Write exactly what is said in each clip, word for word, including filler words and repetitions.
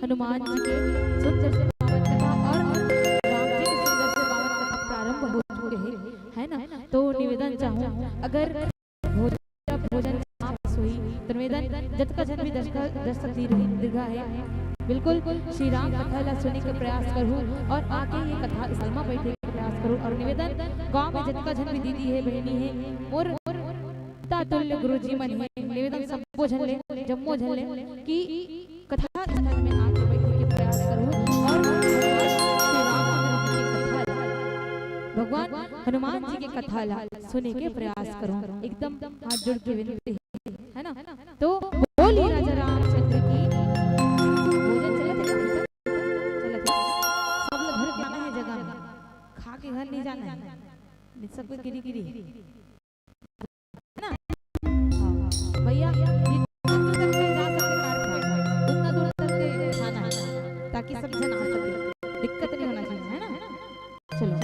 हनुमान जी के सुंदर से पावन कथा और राम जी के सुंदर से पावन कथा प्रारंभ हो चुके हैं, है ना? तो निवेदन चाहूँ, अगर भोजन, जब भोजन समाप्त होही, तो निवेदन, जतका झन भी दर्शक, दर्शक दीर्घ-, दीर्घा है, बिल्कुल श्री राम कथा ला सुने के प्रयास करहू और आके ये कथा स्थल मा बैठे के प्रयास करहू। और निवेदन, गांव में जतका झन भी दीदी है, बहिनी है, मोर तातुल्य गुरुजी मन हे, निवेदन सब्बो झन ले, जम्मो झन ले कि कथा स्थल में आके बैठे के प्रयास करहू और भगवान श्री रामचंद्र जी के कथा ला, भगवान हनुमान जी के कथा ला सुने के प्रयास करहू। एकदम हाथ जोड़ के विनती है, है ना? तो बोली राजा रामचंद्र की। भोजन चलत हे, चलत हे। सब लोग घर के आना है जगह में, खा के घर नहीं जाना है, सबको गिरी गिरी। है ना? हाँ। भैया, जितना दूर तक के जा सके कारपेट, उतना दूर तक के खाना है, ताकि सब जन आ सके, दिक्कत नहीं होना चाहिए, है ना? चलो।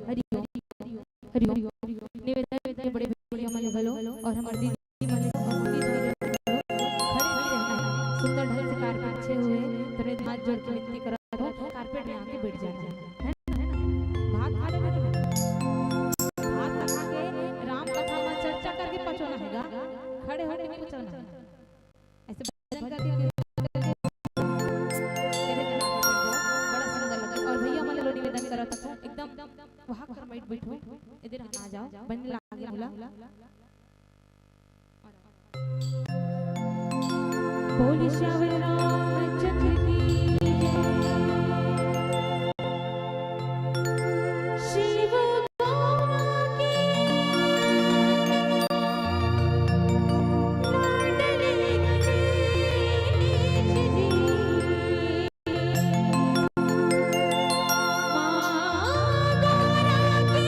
हरि ओम, हरि ओम। निवेदन हे बड़े भैया मन ले घलो और हमर दीदी मन ले घलो, खड़े भी रहना है। सुंदर ढंग से कारपेट बिछे हुए, तने हाथ जोड़ के विनती करत हो, कारपेट में आके बैठ जाना है, है ना? भात खा लो बेटा, भात खा के राम कथा में चर्चा करके पचोना है गा, खड़े होके नहीं पचोना है। ऐसे भजन करके, कीर्तन करके, बड़ा सुंदर लगथे। और भैया मन लो निवेदन करत हूँ, एकदम वहाँ कर बैठ बैठो, इधर आ जाओ, बन लागे बोला। बोल श्याम रामचंद्र की जय। शिव गौरा के लाडले गणेश जी। माँ गौरा के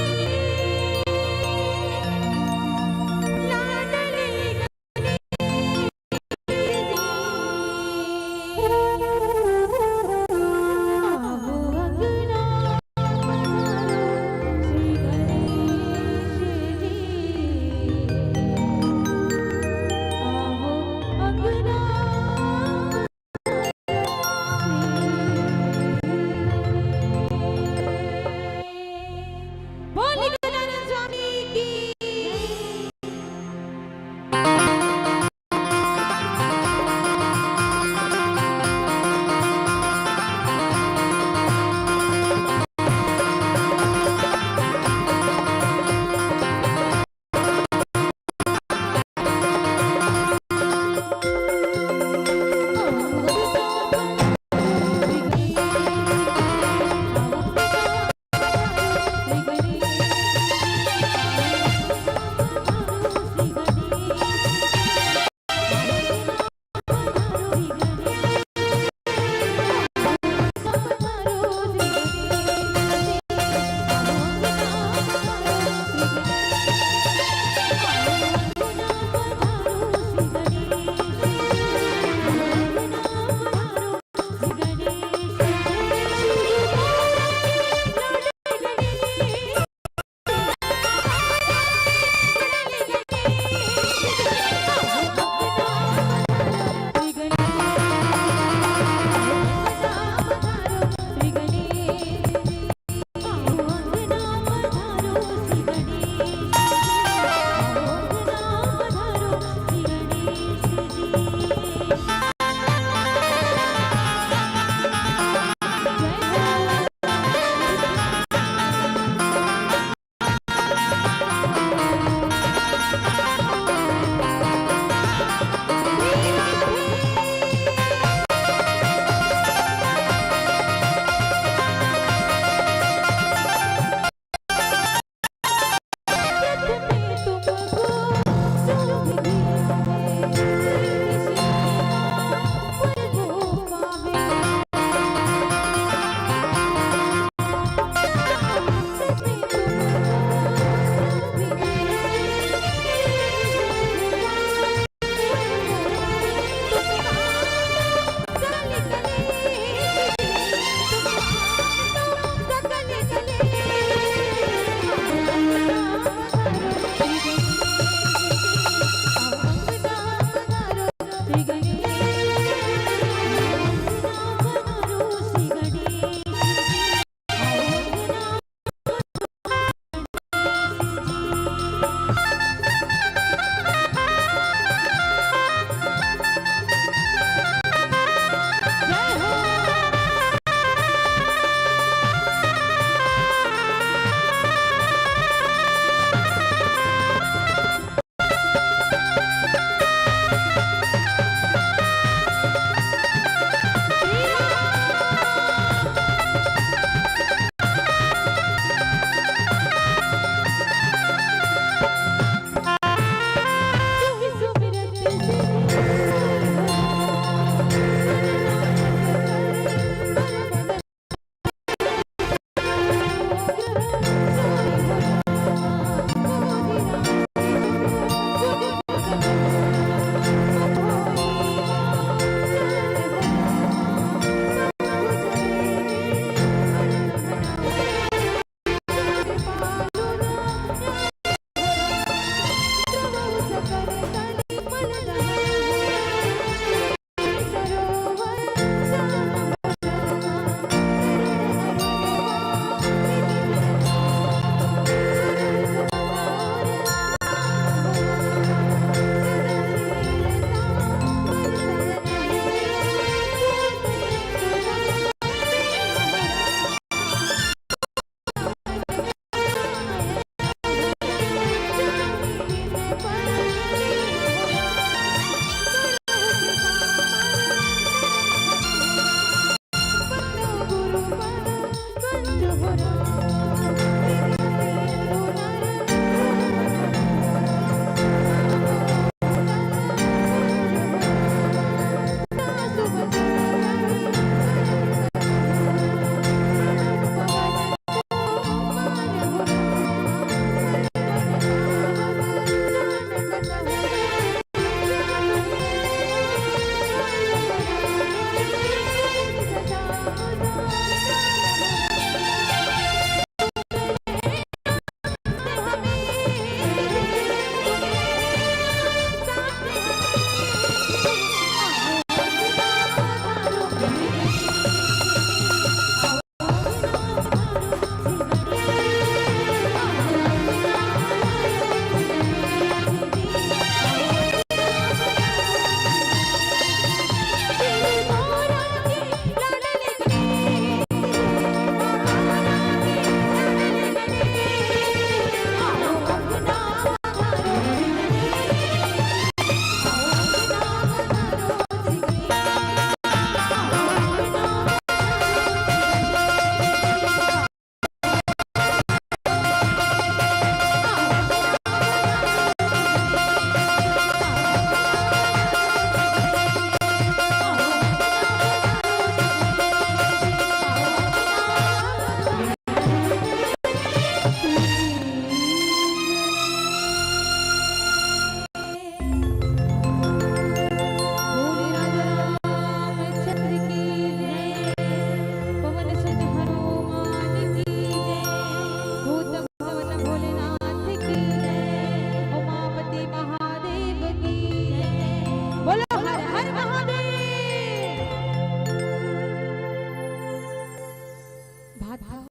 भात खाओ।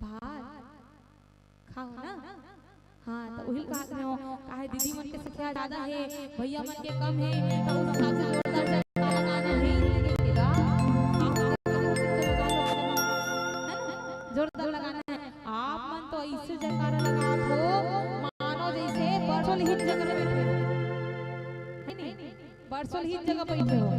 भात खाओ ना। हाँ, तो उही कहत रहे हो, काहे दीदी मन के संख्या ज्यादा हे, भैया मन के कम हे, तो उस हिसाब से जोरदार जयकारा लगाना हे। है ना? जोरदार लगाना हे। आप मन तो ऐसे जयकारा लगात हो, मानो जैसे बरसों ले ही जगह में बैठे हो। है नहीं? बरसों ले ही जगह बैठे हो।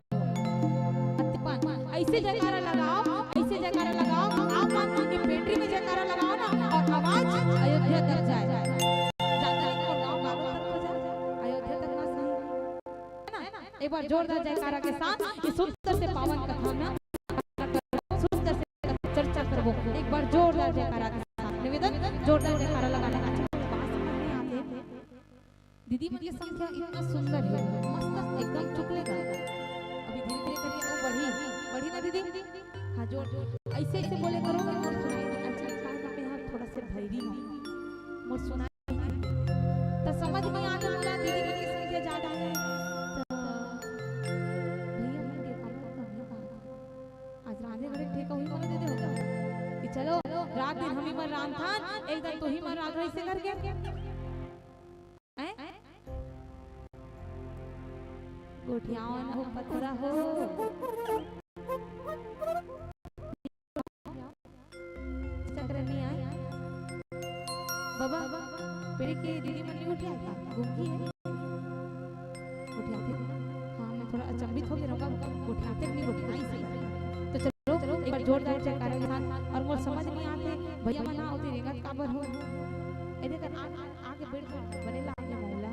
ऐसे जयकारा लगाओ, ऐसे जयकारा लगाओ, आप मन ये पेंड्री में जयकारा लगाओ ना, और आवाज अयोध्या तक जाए। ज्यादा नहीं, और गाँव गाँव तक हो जाए, अयोध्या तक ना सही, है ना? एक बार जोरदार जयकारा के साथ ये सुंदर से पावन कथा ना सुंदर से चर्चा करबो। एक बार जोरदार जयकारा के साथ निवेदन, जोरदार जयकारा लगाना। अच्छा, पास में आते हैं। दीदी मन के संख्या इतना सुंदर है, मस्त, एकदम चुकलेगा। अभी धीरे धीरे करके वो बढ़ी, बढ़ी ना दीदी? हाँ, जोर, ऐसे ऐसे बोले करो ना, मोर सुनाई दे। अच्छा, अच्छा, मैं यहाँ थोड़ा से भैरी हूँ, मोर सुनाई नहीं दे। तो समझ में आ गया, बोला दीदी मन के संख्या ज्यादा है। तो भैया मन के काम करने का आज रांधे घरे ठेका हुई मन दे दे होगा कि चलो रात दिन हम ही मन रांधथन, एक दिन तू ही मन रांधो, ऐसे करके। हैं? गोठियाओ न हो पतरा हो। चक्र नहीं आए। बाबा, पेड़ के दीदी मन नहीं उठे आए का? गूंगी है। गोठियाथे। हाँ, मैं थोड़ा अचंभित हो गया रहूँगा, गोठियाथे नहीं, गोठियाई सही। तो चलो, एक बार जोरदार जयकारा के साथ, और मोर समझ नहीं आते, भैया मन ना होते रेंगत काबर हो। ए देख, आ, आ, आगे बैठ जा, बने लागे मौला।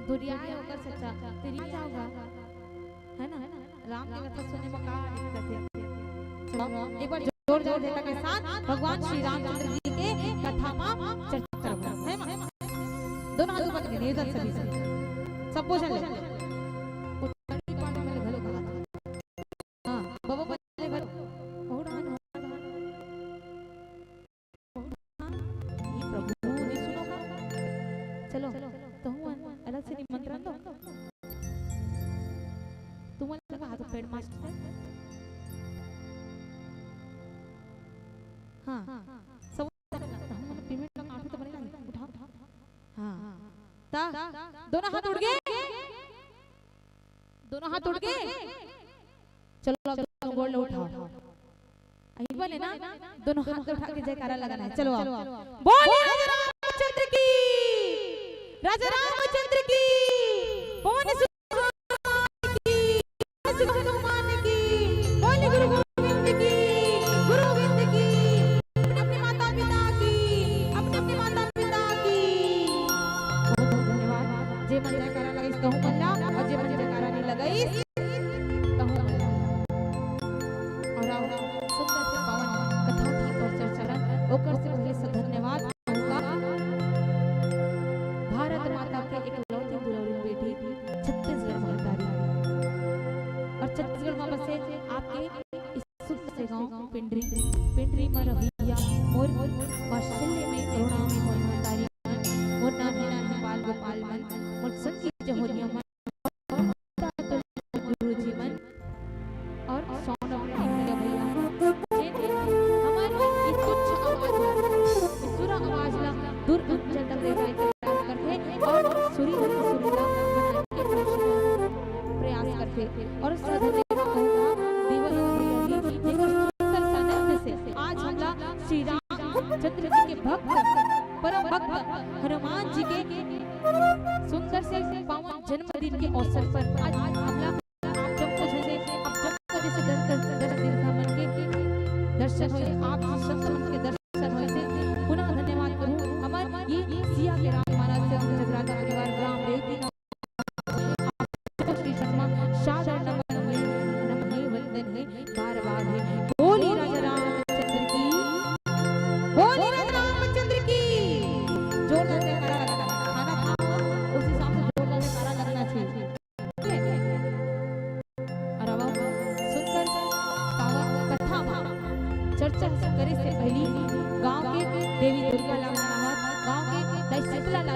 दुरियाए ओकर सच्चा, तेरी आ जाओगा, है ना? राम के कथा सुने में का दिक्कत है? चलो, एक बार जोरदार जयकारा के साथ भगवान श्री रामचंद्र जी के कथा मा चर्चा करबो, है ना? दोनों हाथ ऊपर करके निवेदन सभी से। सब पूजन ले। उठानी पानी में घलो कहा था। हाँ, बाबा पहले घलो। बहुत आन, बहुत आन। ये प्रभु नहीं सुनोगा। चलो, तो हूँ अलग से निमंत्रण दो। तुमन लगा हाथ पेड़ मास्टर। हाँ, सब तो हमन पेमेंट ला काटू तो बने ना, उठाओ। हाँ। ता, दोनों हाथ उठ गए? दोनों हाथ उठ गए? चलो, अब दोनों गोड़ ले उठाओ। अही बने ना, दोनों हाथ उठा के जयकारा लगाना है। चलो, आओ। बोले राजा रामचंद्र की, राजा रामचंद्र की, पवन सुत हनुमान की, पवन सुत हनुमान की, बोले गुरु गोविंद की, गुरु गोविंद की, अपने अपने माता पिता की, अपने अपने माता पिता की। बहुत बहुत धन्यवाद। जे मन जयकारा लगाइस, कहूँ मन ला, और जे मन जयकारा नहीं लगाइस, कहूँ मन ला। और आओ, सुंदर से पावन कथा की ओर चर्चा करन, ओकर से पहले से धन्यवाद कहूँगा। भारत माता के एकलौती दुलौरी बेटी छत्तीसगढ़ महतारी, और छत्तीसगढ़ में बसे आपके इस सुंदर से गांव पेंड्री, पेंड्री में रहइया मोर वात्सल्य में करुणा में मोर महतारी मन, मोर नान्हे नान्हे बाल गोपाल मन, मोर संगी जहोरिया मन, गुरुजी मन और sound of India भैया, जेन हमर ये तुच्छ आवाज ला, ये सुर आवाज ला दूर अंचल तक ले जाए के प्रयास करथे और सुरीला के सुरीला बनाए के प्रयास करथे। और साधन देवल भैया जी, जेकर सुंदर सानिध्य से आज हमला श्री रामचंद्र जी के भक्त, परम भक्त हनुमान जी के सुंदर से पावन जन्मदिन के अवसर पर आज हमला आप सबको जैसे, आप सबको जैसे दर-, दर-, दर्शन दिल का मन के दर्शन होए, आप संत मन के दर्शन होए से पुनः धन्यवाद करूं। हमार ये सिया के राम महाराज से हम जगराता परिवार ग्राम रेवती श्री शर्मा सादर नमन नमन हे वंदन हे बार बार हे। बोली राजा रामचंद्र की, बोली राजा रामचंद्र की। जोरदार जयकारा लगना है। खाना खाओ, उस हिसाब से जोरदार जयकारा लगना चाहिए। और अब सुंदर पावन कथा मा चर्चा करे से पहली गांव के देवी दुर्गा ला मनावत, गांव के दाई शीतला ला